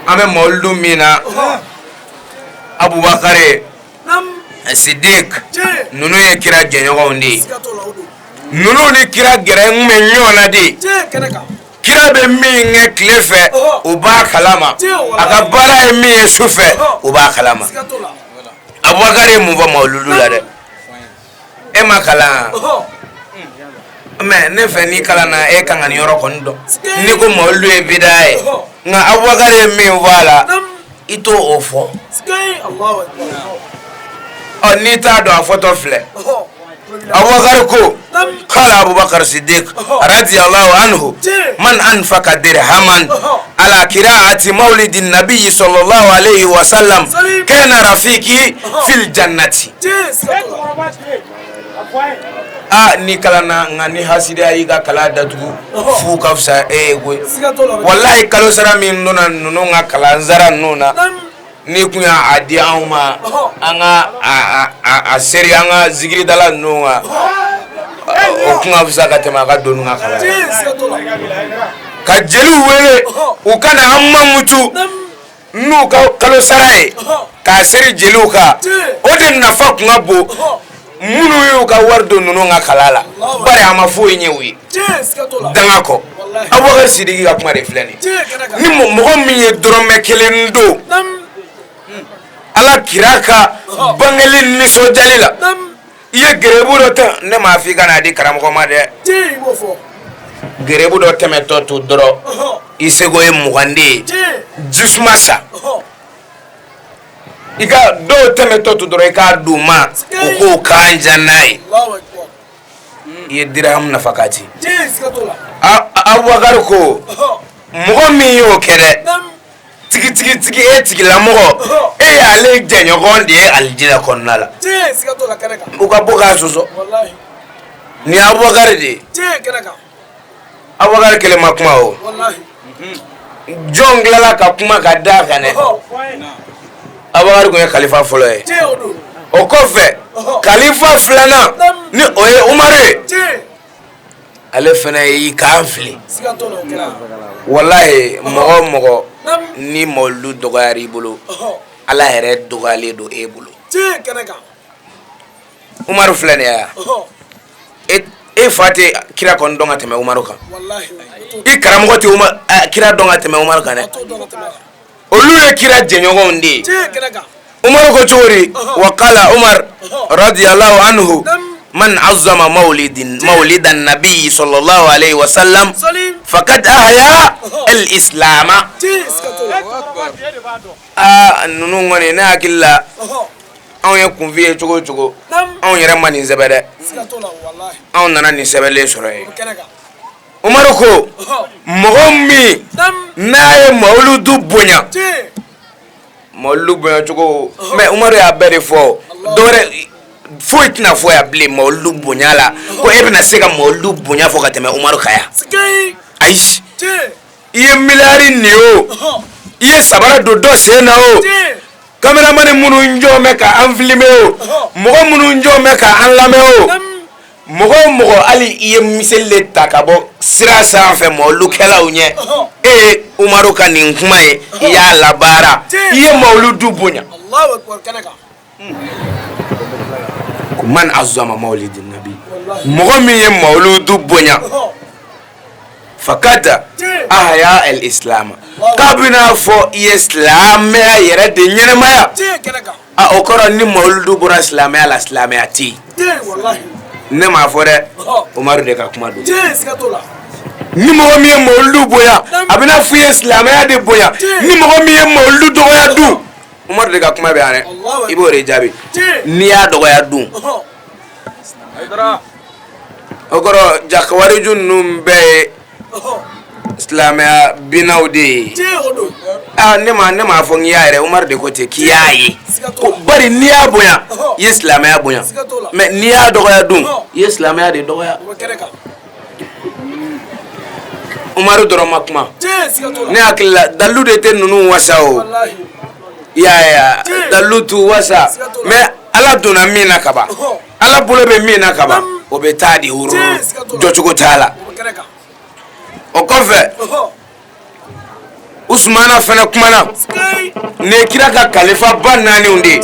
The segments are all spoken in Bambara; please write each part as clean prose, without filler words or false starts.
An bɛ mawuludu min na, Abubakari Sidik, ninnu ye kira jɛɲɔgɔnw de ye. Ninnu ni kira gɛrɛ bɛ ɲɔgɔn na de. Kira bɛ min kɛ tile fɛ, u b'a kalama. A ka baara ye min ye su fɛ, u b'a kalama. Abubakari ye mun fɔ mawuludu la dɛ? E ma kalan, mais ne fɛ n'i kalanna, e kan ka nin yɔrɔ kɔni dɔn. N'i ko mawuludu ye bida ye, nka Abubakari ye min fɔ a la, i t'o o fɔ. Ɔ, n'i t'a dɔn, a fɔtɔ filɛ. Abubakar ko, qala Abubakar Siddiq radiyallahu anhu, man anfaka dirhaman ala qira'ati mawlidi nabiyyi sallallahu alayhi wa sallam kana rafiki fil jannati. Aa, n'i kalanna, nka ni hasidiya y'i ka kalan datugu, fu ka fisa e ye koyi. Walahi, kalo sara min donna ninnu ka kalansara ninnu na, n'i kun y'a di anw ma, an ka a seri an ka zikiridala ninnu kan, o kun ka fisa ka tɛmɛ a ka don ka kalan ka jeliw wele u ka na an mamutu n'u ka kalo sara ye k'a seri jeliw kan. O de nafa kun ka bon minnu y'u ka wari don ninnu ka kalan la, bari a ma foyi ɲɛ u ye danga kɔ. Abubakar Sidiki ka kuma de filɛ nin. Ni mɔgɔ min ye dɔrɔmɛ kelen don Ala kira ka bangeli nisɔndiyali la, i ye gerebu dɔ ta, ne m'a fɔ i ka n'a di karamɔgɔ ma dɛ. Gerebu dɔ tɛmɛtɔ to dɔrɔn, i seko ye 20 de ye, jisuma san. I ka dɔw tɛmɛtɔ to dɔrɔn, i k'a d'u ma, u k'o kan ja n'a ye. I ye dirham nafa ka ci. Abubakar ko, mɔgɔ min y'o kɛ dɛ, tigitigi, e tigilamɔgɔ, e y'ale jɛɲɔgɔn de ye alijinɛ kɔnɔna la. U ka bɔ k'a sɔsɔ, nin ye Abubakar de ye. Abubakar kelen ma kuma o. Jɔn tilala ka kuma ka da kan dɛ? Abubakar tun ye kalifa fɔlɔ ye. O kɔfɛ, kalifa filanan, ni o ye Umaru ye, ale fana y'i kan fili. Walayi, mɔgɔ o mɔgɔ ni mawuludu dɔgɔyara i bolo, Ala yɛrɛ dɔgɔyalen don e bolo. Umaru filɛ nin ye, e fa tɛ kira kɔni dɔn ka tɛmɛ Umaru kan, i karamɔgɔ tɛ kira dɔn ka tɛmɛ Umaru kan dɛ. Olu ye kira jɛɲɔgɔnw de ye. Umaru ko cogo di? Wa qala Umar radiyallahu anhu, man azama mawlidan nabi sallallahu alayhi wa sallam faqad ahya al islama. Aa, ninnu kɔni, ne hakili la, anw ye kunfin ye cogo o cogo, anw yɛrɛ ma nin sɛbɛn dɛ, anw nana nin sɛbɛnlen sɔrɔ yen. Umaru ko, mɔgɔ min n'a ye mawuludu bonya, mawuludu bonya cogo, mais Umaru y'a bɛɛ de fɔ. Dɔwɛrɛ foyi tɛna fɔ yan bilen mawuludu bonya la, ko e bɛna se ka mawuludu bonya fɔ ka tɛmɛ Umaru kan yan? Ayi. I ye miliyari nin o, i ye sabara don dɔ sen na o, kameramani minnu jɔ bɛ ka an filmer o, mɔgɔ minnu jɔ bɛ ka an lamɛn o, mɔgɔ o mɔgɔ, hali i ye miseli de ta ka bɔ sira sanfɛ mawulukɛlaw ɲɛ, e ye Umaru ka nin kuma ye, i y'a labaara, i ye mawuludu bonya. Man azama mawlidi nabi, mɔgɔ min ye mawuludu bonya, fakad ahya al islam, k'a bɛna fɔ i ye silamɛya yɛrɛ de ɲɛnɛmaya. A o kɔrɔ, ni mawuludu bɔra silamɛya la, silamɛya tɛ yen. Ne m'a fɔ dɛ, Umaru de ka kuma don. Ni mɔgɔ min ye mawuludu bonya, a bɛna fɔ i ye silamɛya de bonya. Ni mɔgɔ min ye mawuludu dɔgɔya dun, Umaru de ka kuma bɛ yan dɛ, i b'o de jaabi. N'i y'a dɔgɔya dun, o kɔrɔ jakawariju ninnu bɛɛ ye silamɛya binnaw de ye. Aa, ne m'a fɔ n k'i y'a yɛrɛ, Umaru de ko ten k'i y'a ye ko bari n'i y'a bonya, i ye silamɛya bonya, mais n'i y'a dɔgɔya dun, i ye silamɛya de dɔgɔya. Umaru dɔrɔn ma kuma. Ne hakili la, dalilu de tɛ ninnu wasa o. I y'a ye wa? Dalilu t'u wasa, mais Ala donna min na kaban, Ala bolo bɛ min na kaban, o bɛ taa di woro jɔcogo t'a la. O kɔfɛ, Usumana fana kumana nin ye kira ka kalifaba naaniw de ye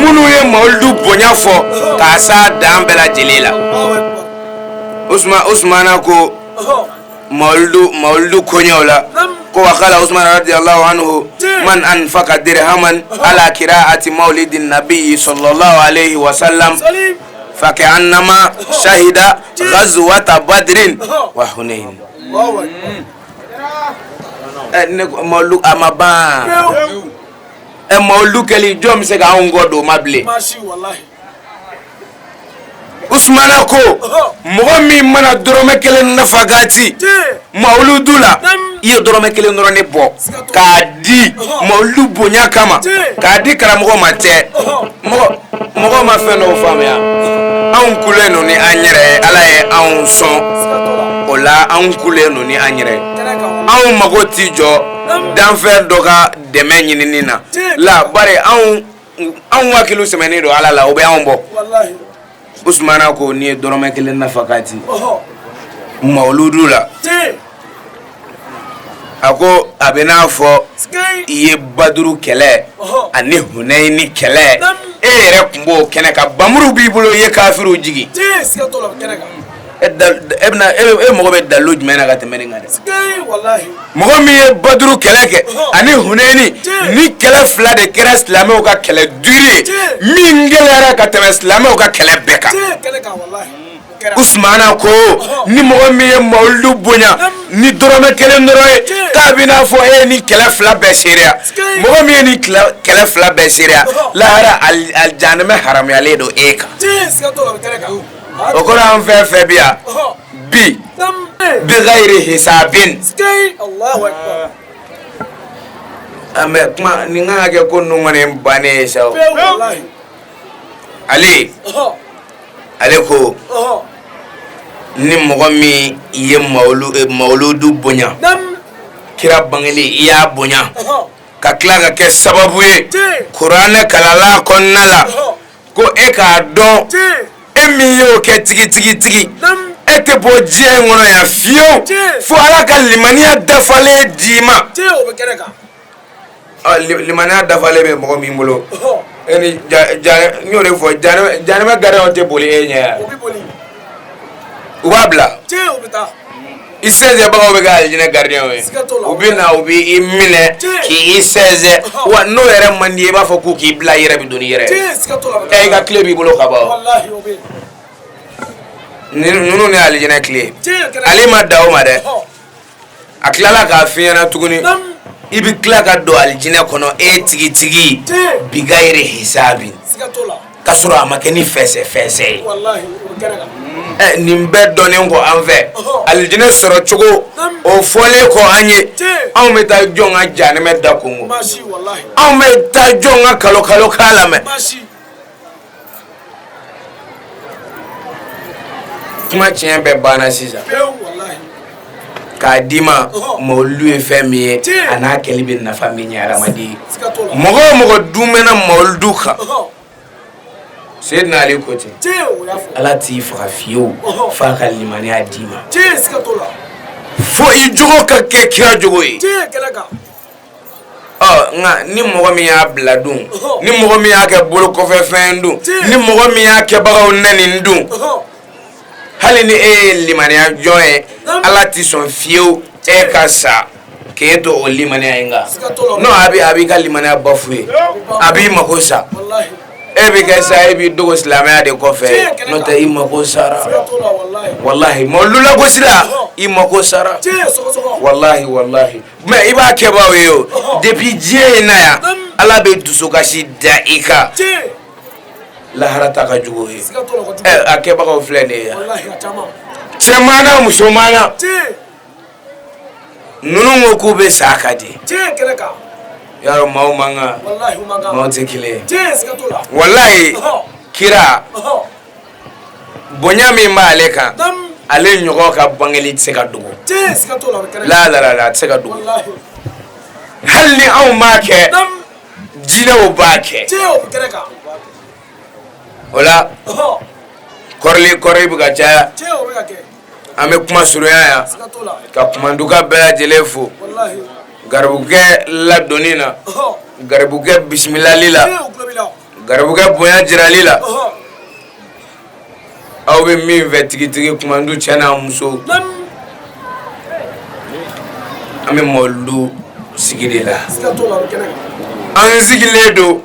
minnu ye mawuludu bonya fɔ k'a s'a dan bɛɛ lajɛlen la. Usumana ko mawuludu mawuludu koɲɛw la ko wa qala Usman radiyallahu anhu man anfaqa dirhaman ala qira'ati mawlidi nabiyyi sallallahu alayhi wa sallam fa ka'annama shahida ghazwata badrin wa hunain. Ne mawuludu a ma ban. Ɛ mawuludu kɛli jɔn bɛ se k'anw kɔ don o ma bilen? Usumana ko mɔgɔ min mana dɔrɔmɛ kelen nafakati mawuludu la, i ye dɔrɔmɛ kelen dɔrɔn de bɔ k'a di mawuludu bonya kama, k'a di karamɔgɔ ma tɛ. Mɔgɔ mɔgɔ ma fɛn dɔw faamuya. Anw kulen don ni an yɛrɛ ye, Ala ye anw sɔn o la. Anw kulen don ni an yɛrɛ ye, anw mago ti jɔ danfɛn dɔ ka dɛmɛ ɲinini na la, bari anw anw hakili sɛmɛnen don Ala la, o bɛ anw bɔ. Usumana ko n'i ye dɔrɔmɛ kelen nafakati mawuludu la, a ko a bɛ n'a fɔ i ye Baduru kɛlɛ ani Hunɛni kɛlɛ, e yɛrɛ tun b'o kɛnɛ kan, bamuru b'i bolo, i ye kafiriw jigin. E e mago bɛ dalilu jumɛn na ka tɛmɛ nin kan dɛ? Mɔgɔ min ye Baduru kɛlɛ kɛ ani Hunɛni, ni kɛlɛ fila de kɛra silamɛw ka kɛlɛ duuru ye min gɛlɛyara ka tɛmɛ silamɛw ka kɛlɛ bɛɛ kan. Usumana ko ni mɔgɔ min ye mawuludu bonya ni dɔrɔmɛ kelen dɔrɔn ye, k'a bɛ n'a fɔ e ye ni kɛlɛ fila bɛɛ seereya. Mɔgɔ min ye ni kɛlɛ fila bɛɛ seereya, lahara alijanɛmɛ haramuyalen don e kan. O kɔrɔ an fɛn fɛn bi yan bi bigayiri hisabin, an bɛ kuma nin kan ka kɛ ko ninnu kɔni bannen ye sa. Ale ale ko ni mɔgɔ min ye mawuludu bonya, kira bangeli i y'a bonya, ka tila ka kɛ sababu ye kuranɛ kalanla kɔnɔna la, ko e k'a dɔn e min y'o kɛ tigitigi, e tɛ bɔ diɲɛ in kɔnɔ yan fiyewu fo Ala ka limaniya dafalen d'i ma. Limaniya dafalen bɛ mɔgɔ min bolo, e ni n y'o de fɔ, janɛmɛ garidiɲɛw tɛ boli e ɲɛ yan, u b'a bila i sɛnsɛnbagaw bɛ kɛ alijinɛ garidiɲɛw ye. U bɛ na, u bɛ i minɛ k'i sɛnsɛn, wa n'o yɛrɛ man di i b'a fɔ k'u k'i bila, i yɛrɛ bɛ don n'i yɛrɛ ye. Ɛ i ka tile b'i bolo ka ban. Ninnu ni alijinɛ tile. Ale ma dan o ma dɛ, a tilala k'a f'i ɲɛna tuguni, i bɛ tila ka don alijinɛ kɔnɔ e tigitigi bigayiri hisabi, ka sɔrɔ a ma kɛ ni fɛsɛ fɛsɛ ye. Ɛ nin bɛɛ dɔnnen kɔ an fɛ, alijinɛ sɔrɔ cogo o fɔlen kɔ an ye, anw bɛ taa jɔn ka janɛmɛ da kongo? Anw bɛ taa jɔn ka kalo kalo k'a lamɛn? Kuma tiɲɛ bɛɛ banna sisan k'a d'i ma. Mawuludu ye fɛn min ye, a n'a kɛli bɛ nafa min ɲɛ hadamaden ye, mɔgɔ o mɔgɔ dunmɛna mawuludu kan, Seyidina Ali ko ten, Ala t'i faga fiyewu f'a ka limaniya d'i ma, fo i jogo ka kɛ kira jogo ye. Nka ni mɔgɔ min y'a bila dun, ni mɔgɔ min y'a kɛ bolo kɔfɛ fɛn dun, ni mɔgɔ min y'a kɛbagaw nɛni dun, hali ni e ye limaniya jɔn ye, Ala tɛ sɔn fiyewu e ka sa k'e to o limaniya in kan. Non, a b'i ka limaniya bafouer, a b'i mako sa. E bɛ kɛ sa, e b'i dogo silamɛya de kɔfɛ, n'o tɛ i mako sara. Walahi, mawuludu lagosila, i mako sara, walahi walahi. Mais i b'a kɛbaaw ye o, depuis diɲɛ in na yan, Ala bɛ dusukasi da i kan, lahara ta ka jugu ye. Ɛ a kɛbagaw filɛ nin ye yan, cɛman na musoman na, ninnu ko k'u bɛ sa ka di yarɔ. Maaw man kan, maaw tɛ kelen ye walahi. Kira bonya min b'ale kan, ale ɲɔgɔn ka bangeli tɛ se ka dogo. La la la, a tɛ se ka dogo. Hali ni anw b'a kɛ, jinɛw b'a kɛ. O la kɔrɔli kɔrɔli bɛ ka caya. An bɛ kuma surunya yan ka kumanduka bɛɛ lajɛlen fo. Garibukɛ ladonni na, garibukɛ bisimilali la, garibukɛ bonya jirali la, aw bɛ min fɛ tigitigi Kumandu cɛ n'a muso, an bɛ mawuludu sigi de la, an sigilen don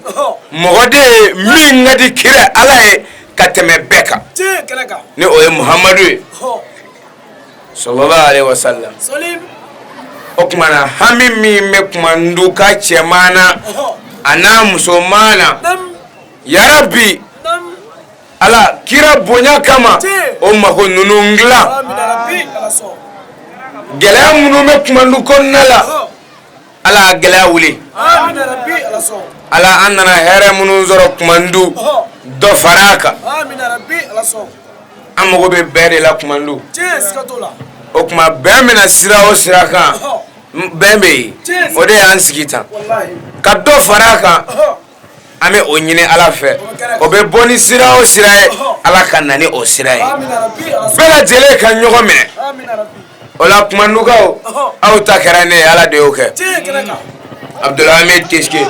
mɔgɔ de ye min ka di kira Ala ye ka tɛmɛ bɛɛ kan, ni o ye Muhamadu ye. Sallallahu alaihi wasallam o tuma na hami min bɛ Kumanduka cɛman na a n'a musoman na, yarabi Ala kira bonya kama o mago ninnu dilan, gɛlɛya minnu bɛ Kumandu kɔnɔna la, Ala a gɛlɛya wuli, Ala an nana hɛrɛ minnu sɔrɔ Kumandu dɔ fara a kan. An mago bɛ bɛn de la Kumandu, o tuma bɛn bɛna sira o sira kan, bɛn bɛ yen, o de y'an sigi tan ka dɔ fara a kan, an bɛ o ɲini Ala fɛ, o bɛ bɔ ni sira o sira ye, Ala ka na ni o sira ye, bɛɛ lajɛlen ka ɲɔgɔn minɛ. O la Kumandukaw, aw ta kɛra ne ye, Ala de y'o kɛ. Abdulhamid Kishki,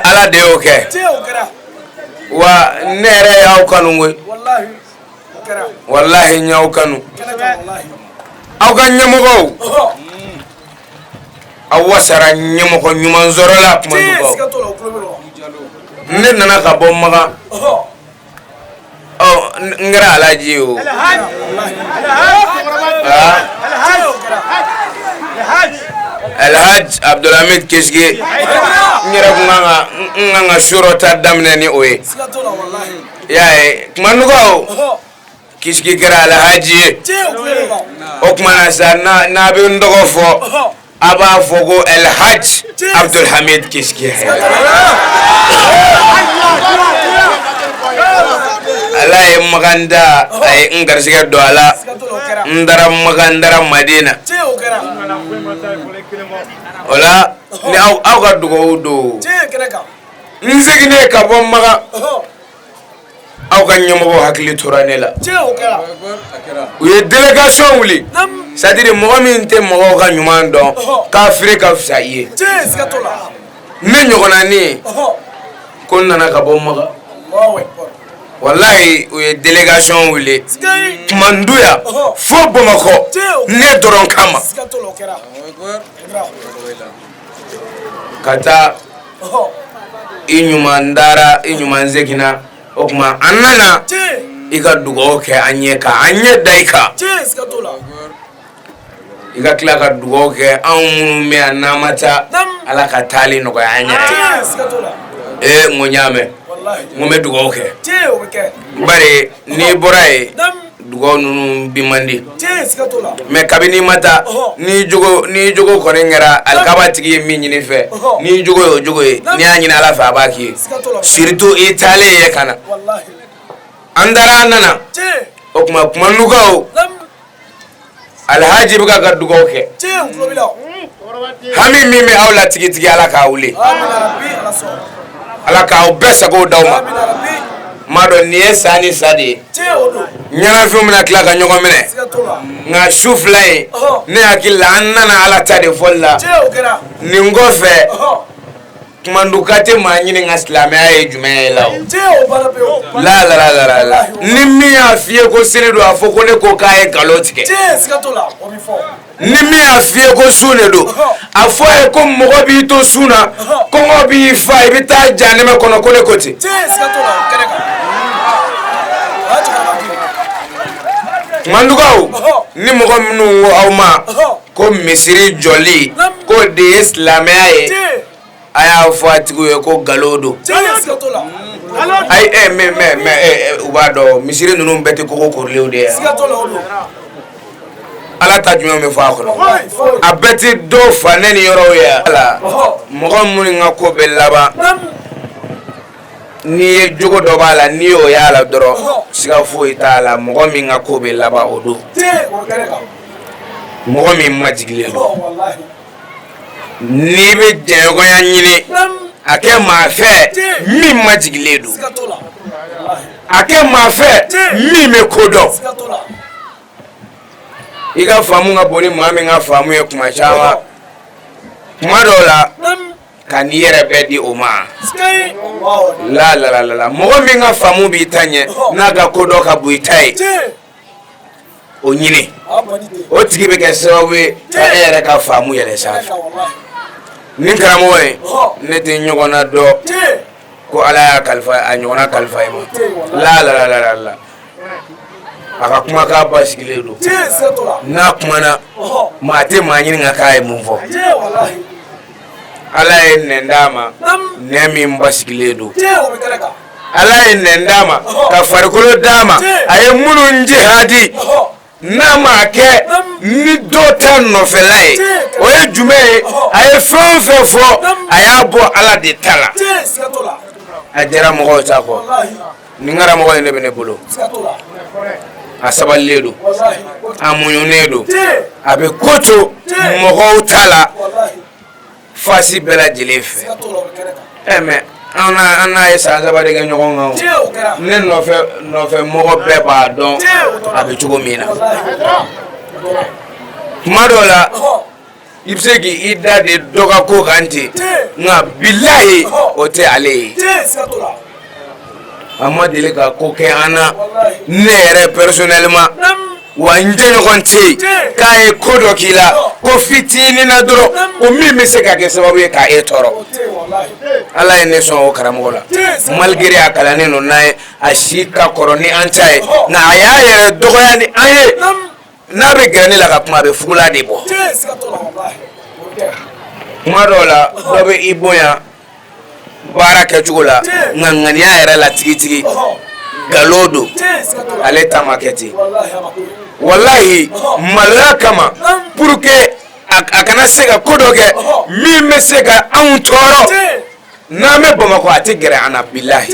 Ala de y'o kɛ. Wa ne yɛrɛ y'aw kanu koyi, walahi n y'aw kanu. Aw ka ɲɛmɔgɔw, aw wasara ɲɛmɔgɔ ɲuman sɔrɔ la Kumandukaw. Ne nana ka bɔ Makan. N kɛra alaji ye o, Alhaji Abdulhamid Kishki, n yɛrɛ tun kan ka n kan ka surɔ ta daminɛ ni o ye. I y'a ye Kumandukaw, Kishki kɛra alhaji ye. O tuma na sa, n'a bɛ n tɔgɔ fɔ, a b'a fɔ ko Alhaji Abdulhamid Kishki. Ala ye Makan da, a ye n garisɛgɛ don a la, n taara Makan, n taara Madina. O la ni aw ka dugawu don, n seginnen ka bɔ Makan, aw ka ɲɛmɔgɔ hakili tora ne la, u ye délégation wuli. C'est à dire mɔgɔ min tɛ mɔgɔw ka ɲuman dɔn, kafiri ka fisa i ye. Ne ɲɔgɔnna ko n nana ka bɔ Makan, walayi u ye délégation wuli Kumandu yan fo Bamakɔ ne dɔrɔn kama ka taa. I ɲuman taara, i ɲuman seginna. O tuma an nana i ka dugawu kɛ an ye, ka an ɲɛ da i kan, i ka tila ka dugawu kɛ anw minnu bɛ yan n'an ma taa, Ala ka taali nɔgɔya an yɛrɛ ye. Ee, n ko n y'a mɛn, n ko n bɛ dugawu kɛ, bari n'i bɔra yen, dugawu ninnu bi man di. Mais kabini i ma taa, n'i jogo kɔni kɛra alikaba tigi ye min ɲini fɛ, n'i jogo ye o jogo ye, n'i y'a ɲini Ala fɛ, a b'a k'i ye, surtout i taalen ye ka na. An taara, an nana. O tuma Kumandukaw, Alhaji bɛ ka dugawu kɛ. Hami min bɛ aw la tigitigi, Ala k'a wuli, Ala k'aw bɛɛ sago d'aw ma. M'a dɔn nin ye sa ni sa de ye, ɲɛnafin bɛna tila ka ɲɔgɔn minɛ. Nka su fila in, ne hakili la, an nana Ala ta de fɔli la. Nin kɔfɛ, Kumanduka tɛ maa ɲininka silamɛya ye jumɛn ye la. La la la la, ni min y'a f'i ye ko seli don, a fɔ ko ne ko k'a ye nkalon tigɛ. Ni min y'a f'i ye ko sun de don, a fɔ a ye ko mɔgɔ b'i to sun na, kɔngɔ b'i fa, i bɛ taa jahanɛmɛ kɔnɔ, ko ne ko ten. Kumandukaw, ni mɔgɔ minnu ko aw ma ko misiri jɔli k'o de ye silamɛya ye, a y'a fɔ a tigiw ye ko nkalon don. Ayi, mais u b'a dɔn misiri ninnu bɛɛ tɛ kogo korilenw de ye. Ala ta jumɛn bɛ fɔ a kɔnɔ? A bɛɛ tɛ dɔw fa ne ni yɔrɔw ye. Ala mɔgɔ minnu ka ko bɛ laban, n'i ye jogo dɔ b'a la, n'i y'o y'a la dɔrɔn, siga foyi t'a la, mɔgɔ min ka ko bɛ laban, o don mɔgɔ min majigilen don. N'i bɛ jɛɲɔgɔnya ɲini, a kɛ maa fɛ min majigilen don, a kɛ maa fɛ min bɛ ko dɔn. I ka faamu ka bon ni maa min ka faamu ye kuma caman, kuma dɔw la ka n'i yɛrɛ bɛɛ di o ma. La la la la, mɔgɔ min ka faamu b'i ta ɲɛ, n'a ka kodɔn ka bon i ta ye, o ɲini. O tigi bɛ kɛ sababu ye ka e yɛrɛ ka faamu yɛlɛ sanfɛ. Nin karamɔgɔ ye, ne tɛ ɲɔgɔn na dɔn ko Ala y'a kalifa a ɲɔgɔnna kalifa i ma. La la la la la, a ka kumakan basigilen don. N'a kumana, maa tɛ maa ɲininka k'a ye mun fɔ. Ala ye nɛn d'a ma, nɛn min basigilen don. Ala ye nɛn d'a ma ka farikolo d'a ma, a ye minnu jihadi n'a ma kɛ ni dɔ ta nɔfɛla ye, o ye jumɛn ye? A ye fɛn o fɛn fɔ, a y'a bɔ Ala de ta la. A jɛra mɔgɔw ta kɔ. Nin karamɔgɔ in de bɛ ne bolo. A sabalilen don, a muɲunen don, a bɛ ko to mɔgɔw ta la fasi bɛɛ lajɛlen fɛ. Ɛ mais an n'a ye san 3 de kɛ ɲɔgɔn kan. Ne nɔfɛ mɔgɔ bɛɛ b'a dɔn a bɛ cogo min na. Tuma dɔw la, i bɛ se k'i da de dɔ ka ko kan ten, nka bilahi, o tɛ ale ye. A ma deli ka ko kɛ an na, ne yɛrɛ personnellement wa, n jɛɲɔgɔn tɛ yen k'a ye ko dɔ k'i la, ko fitinin na dɔrɔn, o min bɛ se ka kɛ sababu ye k'a e tɔɔrɔ. Ala ye ne sɔn o karamɔgɔ la, malgré a kalannen don n'a ye, a si ka kɔrɔ ni an ta ye, nka a y'a yɛrɛ dɔgɔya ni an ye. N'a bɛ gɛrɛ ne la ka kuma, a bɛ fugula de bɔ. Kuma dɔw la, dɔ bɛ i bonya baara kɛcogo la, nka ŋaniya yɛrɛ la tigitigi, nkalon don. Ale ta ma kɛ ten, walahi, maloya kama, pour que a kana se ka ko dɔ kɛ min bɛ se ka anw tɔɔrɔ. N'an bɛ Bamakɔ, a tɛ gɛrɛ an na, bilahi.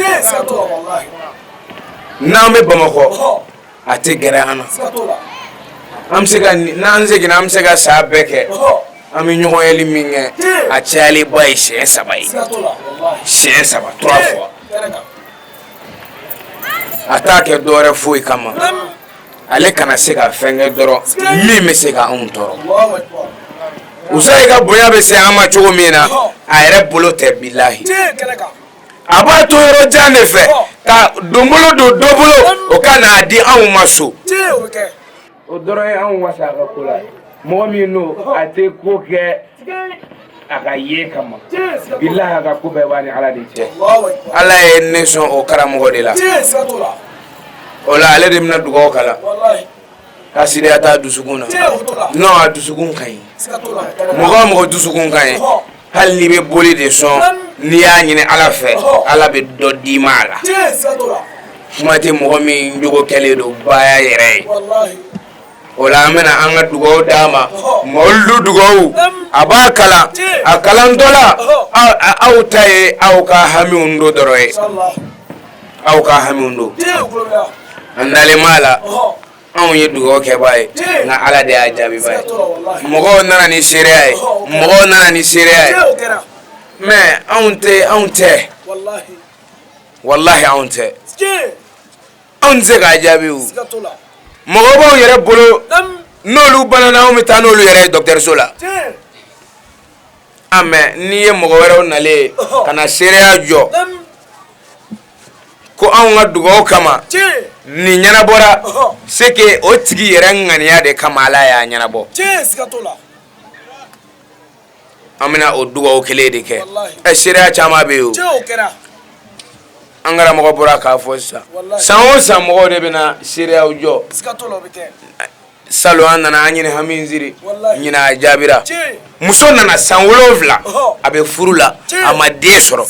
N'an bɛ Bamakɔ, a tɛ gɛrɛ an na. An bɛ se ka, n'an seginna, an bɛ se ka san bɛɛ kɛ. An bɛ ɲɔgɔn yeli min kɛ, a cayalenba ye siɲɛ 3 ye, siɲɛ 3, trois fois. A t'a kɛ dɔwɛrɛ foyi kama, ale kana se ka fɛn kɛ dɔrɔn min bɛ se ka anw tɔɔrɔ. Usayi ka bonya bɛ se an ma cogo min na, a yɛrɛ bolo tɛ, bilahi. A b'a to yɔrɔ jan de fɛ ka donbolo don dɔ bolo, o ka n'a di anw ma so. O dɔrɔn ye anw wasa a ka ko la. Mɔgɔ min don, a tɛ ko kɛ a ka ye kama, bilahi, a ka ko bɛɛ b'a ni Ala de cɛ. Ala ye ne sɔn o karamɔgɔ de la. O la, ale de bɛna dugawu kalan. Hasidiya t'a dusukun na. Non, a dusukun ka ɲi. Mɔgɔ o mɔgɔ dusukun ka ɲi, hali n'i bɛ boli de sɔn, n'i y'a ɲini Ala fɛ, Ala bɛ dɔ d'i ma a la. Kuma tɛ mɔgɔ min jogo kɛlen don baya yɛrɛ ye. O la, an bɛna an ka dugawu d'a ma, mawuludu dugawu. A b'a kalan, a kalantɔ la, aw ta ye aw ka hamiw don dɔrɔn ye, aw ka hamiw don. An dalen b'a la, anw ye dugawu kɛbaa ye, nka Ala de y'a jaabiba ye. Mɔgɔw nana ni seereya ye, mɔgɔw nana ni seereya ye, mais anw tɛ, anw tɛ, walahi, anw tɛ, anw tɛ se k'a jaabi. O mɔgɔ b'anw yɛrɛ bolo, n'olu banana, anw bɛ taa n'olu yɛrɛ ye dɔgɔtɔrɔso la. A mais n'i ye mɔgɔ wɛrɛw nalen ye ka na seereya jɔ ko anw ka dugawu kama nin ɲɛnabɔra, c'est que o tigi yɛrɛ ŋaniya de kama Ala y'a ɲɛnabɔ. An bɛna o dugawu kelen de kɛ. Ɛ, seereya caman bɛ yen. O an karamɔgɔ bɔra k'a fɔ sisan, san o san mɔgɔw de bɛna seereyaw jɔ. Salon an nana an ɲini hami siri, ɲinan a jaabira. Muso nana san 7, a bɛ furu la, a ma den sɔrɔ.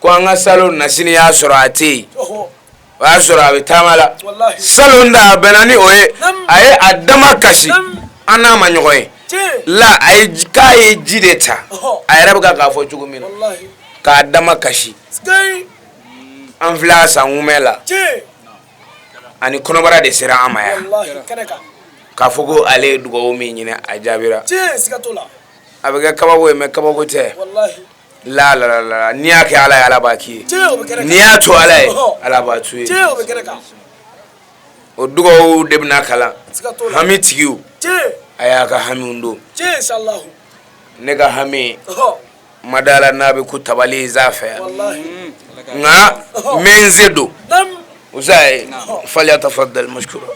Ko an ka salon nasini y'a sɔrɔ a tɛ yen, o y'a sɔrɔ a bɛ taama la. Salon da a bɛnna ni o ye, a ye a dama kasi, an n'a ma ɲɔgɔn ye la. A ye k'a ye ji de ta, a yɛrɛ bɛ ka k'a fɔ cogo min na, k'a dama kasi. An filɛ a san kunbɛn la, ani kɔnɔbara de sera an ma yan k'a fɔ ko ale ye dugawu min ɲini, a jaabira. A bɛ kɛ kabako ye, mais kabako tɛ. La la la la, n'i y'a kɛ Ala ye, Ala b'a k'i ye. N'i y'a to Ala ye, Ala b'a to ye. O dugawu de bɛna kalan. Hami tigiw, a y'a ka hamiw don. Ne ka hami ma da la n'a bɛ ku tabali fɛ yan, nka n bɛ n se don. Usaye falyatafaddal mashkura.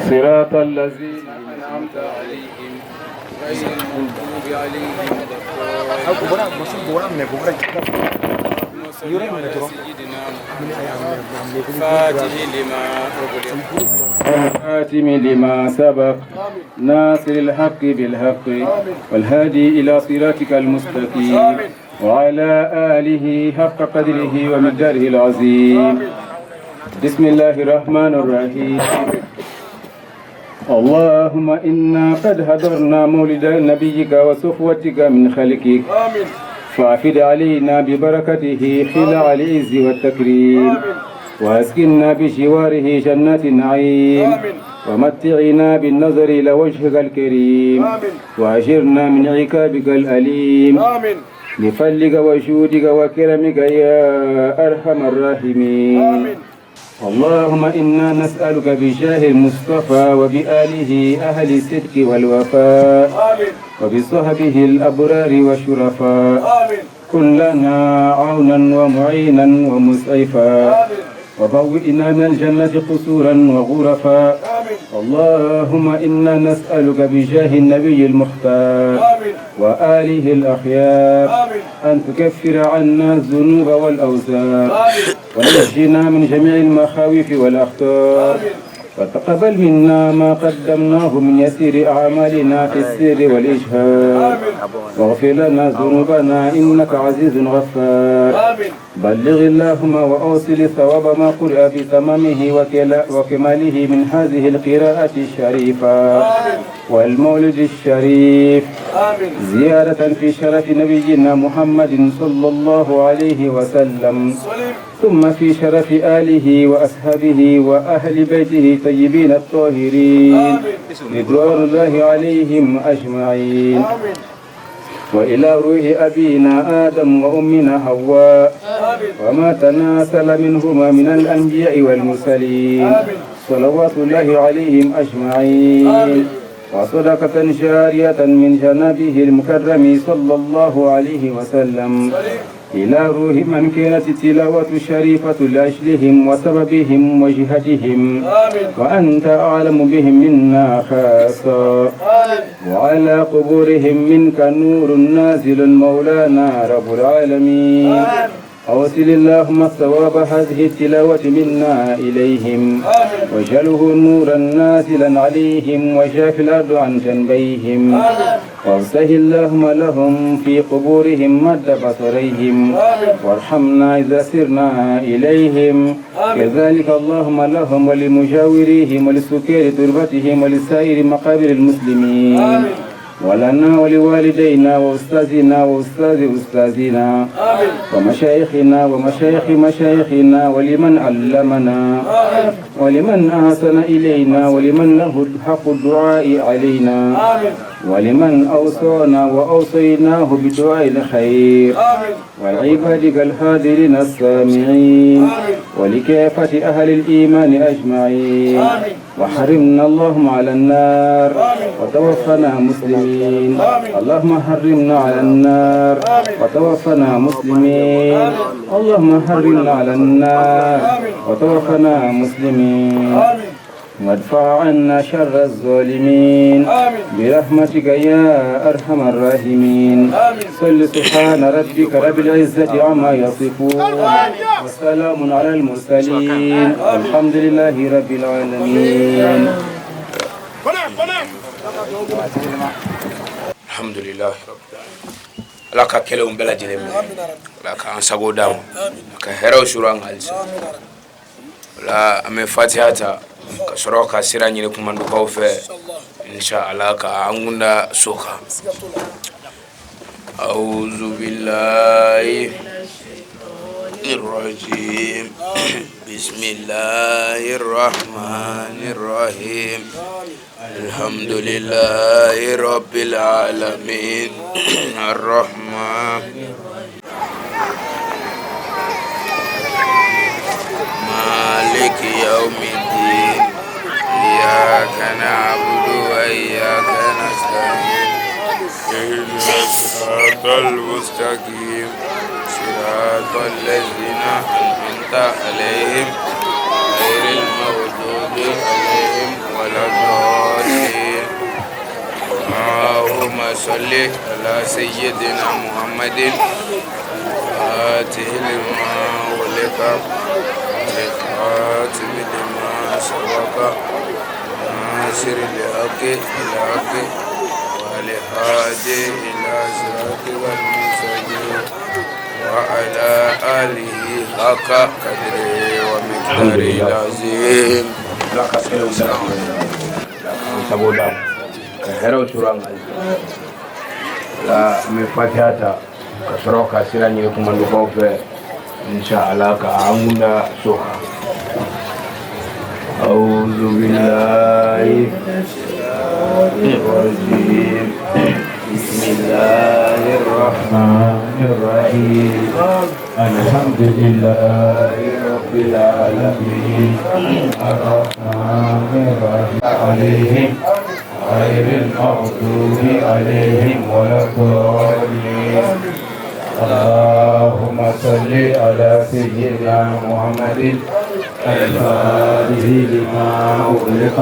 صراط الذين أنعمت عليهم غير المغضوب عليهم خاتم لما سبق ناصر الحق بالحق والهادي إلى صراطك المستقيم وعلى آله حق قدره ومقداره العظيم. بسم الله الرحمن الرحيم. اللهم إنا قد حضرنا مولد نبيك وصفوتك من خلقك، فأفد علينا ببركته خلع العز والتكريم، وأسكننا بجواره جنات النعيم، ومتعنا بالنظر إلى وجهك الكريم، وأجرنا من عقابك الأليم، بفضلك وجودك وكرمك يا أرحم الراحمين. اللهم إنا نسألك بجاه المصطفى وبآله أهل الصدق والوفاء وبصحبه الأبرار والشرفاء، كن لنا عونا ومعينا ومسعفا، وبوئنا من الجنة قصورا وغرفا. اللهم إنا نسألك بجاه النبي المختار وآله الأخيار أن تكفر عنا الذنوب والأوزار، ونجنا من جميع المخاوف والأخطار، وتقبل منا ما قدمناه من يسير أعمالنا في السر والإجهار، واغفر لنا ذنوبنا إنك عزيز غفار. بلغ اللهم وأوصل ثواب ما قرأ بتمامه وكماله من هذه القراءة الشريفة والمولد الشريف، زيادة في شرف نبينا محمد صلى الله عليه وسلم، ثم في شرف آله وأصحابه وأهل بيته الطيبين الطاهرين رضوان الله عليهم أجمعين، وإلى روح أبينا آدم وأمنا حواء وما تناسل منهما من الأنبياء والمرسلين صلوات الله عليهم أجمعين، وصدقة جارية من جنابه المكرم صلى الله عليه وسلم إلى روح من كانت التلاوة الشريفة لأجلهم وسببهم وجهتهم، وأنت أعلم بهم منا خاصة، وعلى قبورهم منك نور نازل مولانا رب العالمين. أوصل اللهم ثواب هذه التلاوة منا إليهم، واجعله نورا نازلا عليهم وجاف الأرض عن جنبيهم، وافسح اللهم لهم في قبورهم مد بصريهم، وارحمنا إذا سرنا إليهم. كذلك اللهم لهم ولمجاوريهم ولسكان تربتهم ولسائر مقابر المسلمين، ولنا ولوالدينا وأستاذنا وأستاذ أستاذنا ومشايخنا ومشايخ مشايخنا، ولمن علمنا ولمن أحسن إلينا ولمن له حق الدعاء علينا، ولمن أوصانا وأوصيناه بدعاء الخير، والعبادك الحاضرين السامعين، ولكافة أهل الإيمان أجمعين. وحرمنا اللهم على النار وتوفنا مسلمين. اللهم حرمنا على النار وتوفنا مسلمين. اللهم حرمنا على النار وتوفنا مسلمين. وادفع عنا شر الظالمين برحمتك يا أرحم الراحمين. صل سبحان ربك رب العزة عما يصفون، وسلام على المرسلين، الحمد لله رب العالمين. الحمد لله رب العالمين. Ala ka kɛlenw bɛɛ lajɛlen minɛ, Ala k'an sago d'a ma, a ka hɛrɛw suru an kan halisa. O la an bɛ fatiha ta ka sɔrɔ ka sira ɲini kumandukaw fɛ, insha Allah ka an kunda so kan. Auzu billahi rajim. بسم الله الرحمن الرحيم الحمد لله رب العالمين الرحمن مالك يوم الدين إياك نعبد وإياك نستعين اهدنا الصراط المستقيم صراط الذين أنعمت عليهم غير المغضوب عليهم ولا الضالين اللهم صل على سيدنا محمد فاتح لما أغلق والخاتم لما سبق ناصر الحق بالحق والهادي إلى صراطك المستقيم وعلى آله حق قدره ومقداره العظيم. Ala ka hɛrɛw sara an sago da ka hɛrɛw sɔrɔ an kan la. An bɛ fatiha ta ka sɔrɔ ka sira ɲini kumandukaw fɛ, insha Allah, ka an kunda so kan. أعوذ بالله الرجيم. بسم الله الرحمن الرحيم. الحمد لله رب العالمين الرحمن الرحيم عليهم غير المغضوب عليهم ولا الضالين. اللهم صل على سيدنا محمد الفاتح لما أغلق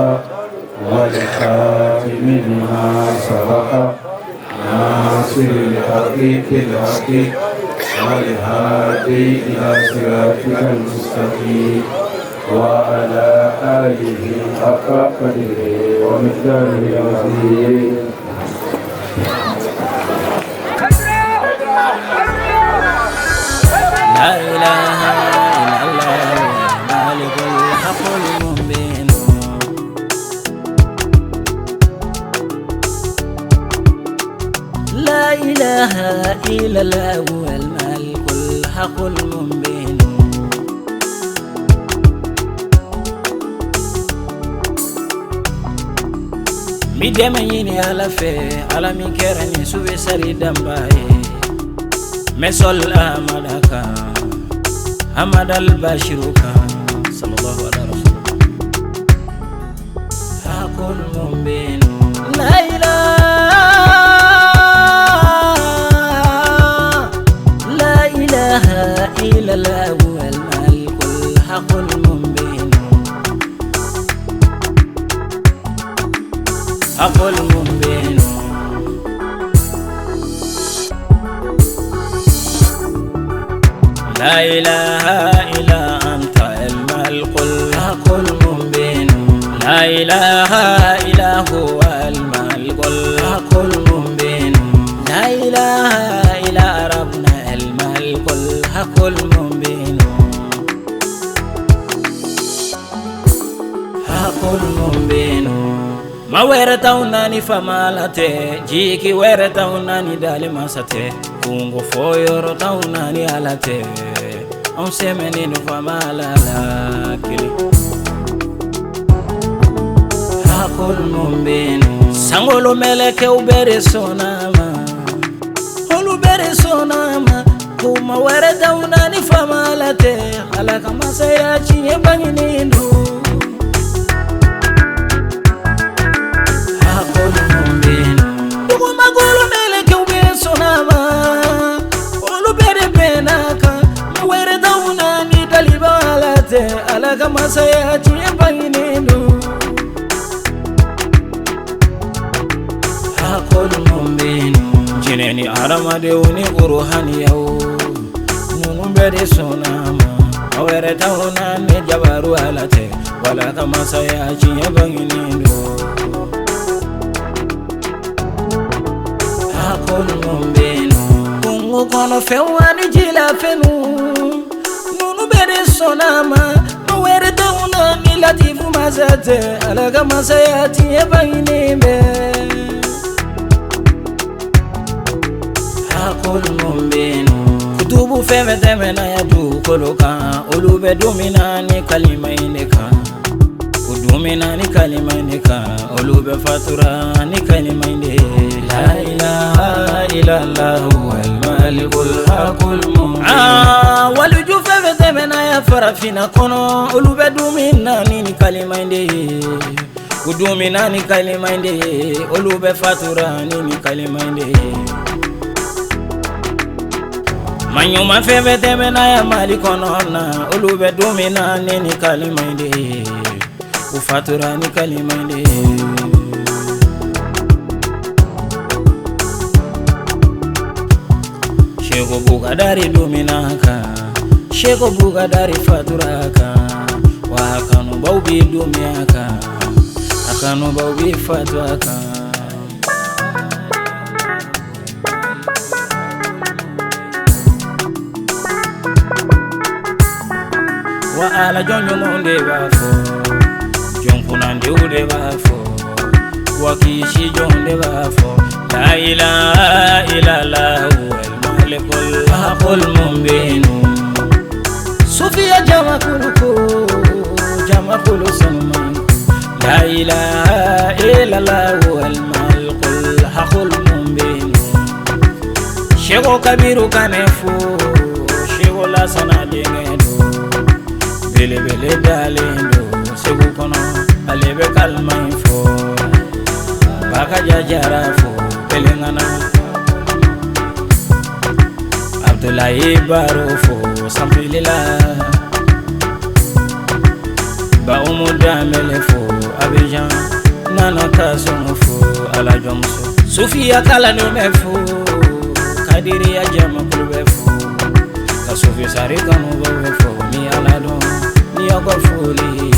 والخاتم لما سبق ناصر الحق بالحق والهادي إلى صراطك المستقيم وعلى آله حق قدره ومقداره العظيم. لا إله إلا الله الملك الحق المبين. لا إله إلا الله الملك الحق المبين. Mi dɛmɛ ɲini Ala fɛ, Ala min kɛra ni su bɛ sari danba ye. Mesol Amada kan, Amada al-Bashiru kan, sallallahu ala rasul. Hakul mubin. La ilaha, la ilaha illallah al-malikul hakul mubin. Hakul mubin. لا إله إلا أنت الملك الحق المبين. لا إله إلا هو الملك الحق المبين. لا إله إلا ربنا الملك الحق المبين. حق المبين. Ma wɛrɛ t'anw na ni fama la tɛ, jigi wɛrɛ t'anw na ni dali masa tɛ, kungo fɔ yɔrɔ t'anw na ni Ala tɛ, anw sɛmɛnen don fama la la kelen. Hakul mubin. Sankolo mɛlɛkɛw bɛɛ de sɔnna a ma, olu bɛɛ de sɔnna a ma, kuma wɛrɛ t'anw na ni fama la tɛ, Ala ka masaya tiɲɛ bangenen don. Dugumakolo mɛlɛkɛw bɛɛ sɔnna a ma, olu bɛɛ de bɛnna a kan, ma wɛrɛ t'anw na ni daliba Ala tɛ, Ala ka masaya tiɲɛ bangenen don. Hakul mubin. Jinɛ ni hadamadenw ni ruhaniyaw, ninnu bɛɛ de sɔnna a ma, ma wɛrɛ t'anw na ni jabaru Ala tɛ, wala ka masaya tiɲɛ bangenen don. Kungo kɔnɔ fɛnw ani jila fɛnw, ninnu bɛɛ de sɔnna a ma, ma wɛrɛ t'anw na ni latifu masa tɛ, Ala ka masaya tiɲɛ bangenen bɛ. Hakul mubin. Kutubu fɛn fɛn tɛmɛna ya dugukolo. dugukolo kan, olu bɛ don min na ni kalima in de kan. U dumina ni kalima in de kan, olu bɛ fatura ni kalima in de ye. La ilaha illallah wal malikul hakul mubin. Aa, waliju fɛn fɛn tɛmɛna yan farafinna kɔnɔ, olu bɛ don na ni kalima in de ye. U dumina ni kalima in de ye, olu bɛ fatura ni kalima in de ye. Maa ɲuman fɛn fɛn tɛmɛna yan Mali kɔnɔ na, olu bɛ don min na ni kalima in de ye. U fatura ni kalima in de ye. Seko Bukadari dumina kan, Seko Bukadari fatura kan, wa kanubaw bi dumiya kan, a kanubaw bi fatura kan. Wa ala jɔn ɲumanw de b'a fɔ, jɔn kunnandiw de b'a fɔ, wa kisi jɔn de b'a fɔ. La ilaha illallah wal malikul hakul mubin. Sufiya jamakulu ko, jamakulu sanuman. La ilaha illallah wal malikul hakul mubin. Seko Kabiru Kane fo, Seko Lasana denkɛ don, belebele dalen don Segu kɔnɔ, ale bɛ kalima in fɔ. Bakaja Jara fo Pelengana, Abdoulaye Baro fo Sanfilila, Ba Umu Danbele fo Abidjan, Nana Kassoum fo Alajɔnmuso, Sufiya kalandenw bɛ fo, Kadiriya jamakulu bɛ fo, ka Sufi Sari kanubaw bɛ fo. Ni Ala dɔn ni aw ka foli.